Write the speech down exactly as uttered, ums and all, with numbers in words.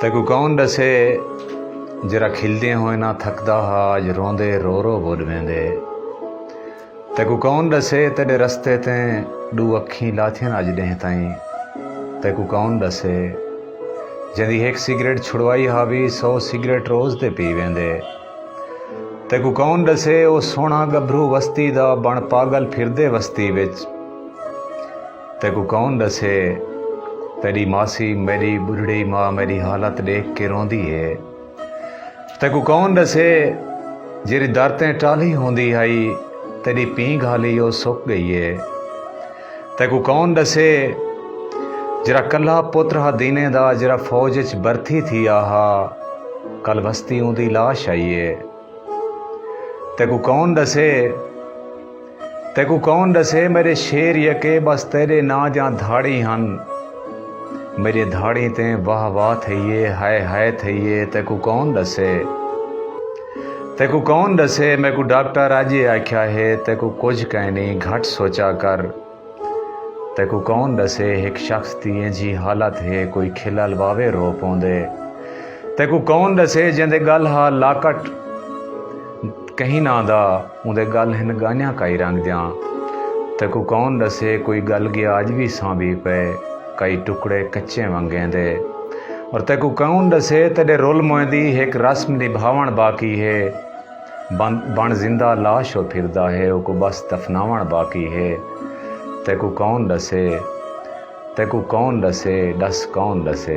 تیکوں کون ݙسے جیڑھا کھلدیں ہوئیں نہ تھکدا ہا، اڄ روندے رو رو ٻݙ ویندے۔ تیکوں کون ݙسے تیݙے رستے تیں ݙو اکھیں لاتھین اڄ ݙینہہ تائیں۔ تیکوں کون ݙسے جیندی ہک سگریٹ چھڑوائی ہاوی، سو سگریٹ روز تے پی ویندے۔ تیکوں کون ݙسے او سوہݨا ڳبھرو وستی دا بݨ پاڳل پھردے وستی وچ۔ تیکوں کون ݙسے تیݙی ماسی، میݙی ٻڈھڑی ماء میݙی حالت ݙیکھ کے روندی ہے۔ تیکوں کون ݙسے جیڑھی در تیں ٹالھی ہوندی ہئی، تیݙی پینگھ ہالی او سک ڳئی ہے۔ تیکوں کون ݙسے جیڑھا کلھا پتر ہا دینے دا، جیڑھا فوج اچ بھرتی تھیا ہا، کل وستی اوندی لاش آئی ہے۔ تیکوں کون ݙسے، تیکوں کون ݙسے میݙے شعر یکے بس تیݙے ناں دیاں دھاڑیں ہن۔ میݙے دھاڑیں تیں واہ واہ تھئی ہے، ہائے ہائے تھئی ہے، تیکوں کون ݙسے۔ تیکوں کون ݙسے، میکوں ڈاکٹر اڄ اے آکھیا ہے، تیکوں کجھ کائنی، گھٹ سوچا کر۔ تیکوں کون ݙسے ہک شخص دی اینجھی حالت ہے، کوئی کھلل واوے رو پوندے۔ تیکوں کون ݙسے جیندے ڳل ہا لاکٹ کہیں ناں دا، اوندے ڳل ہن ڳانیاں کائی رنگ دیاں۔ تیکوں کون ݙسے کوئی ڳل ڳیا اڄ وی سانبھی پئے، کئی ٹکڑے کچے ونگیں دے۔ اور تیکوں کون ݙسے تیݙے رل موئیں دی ہک رسم نبھاوݨ باقی ہے۔ بن، بݨ زندہ لاش او پھردا ہے، اوکوں بس دفناوݨ باقی ہے۔ تیکوں کون ݙسے، تیکوں کون ݙسے، ݙس کون ݙسے۔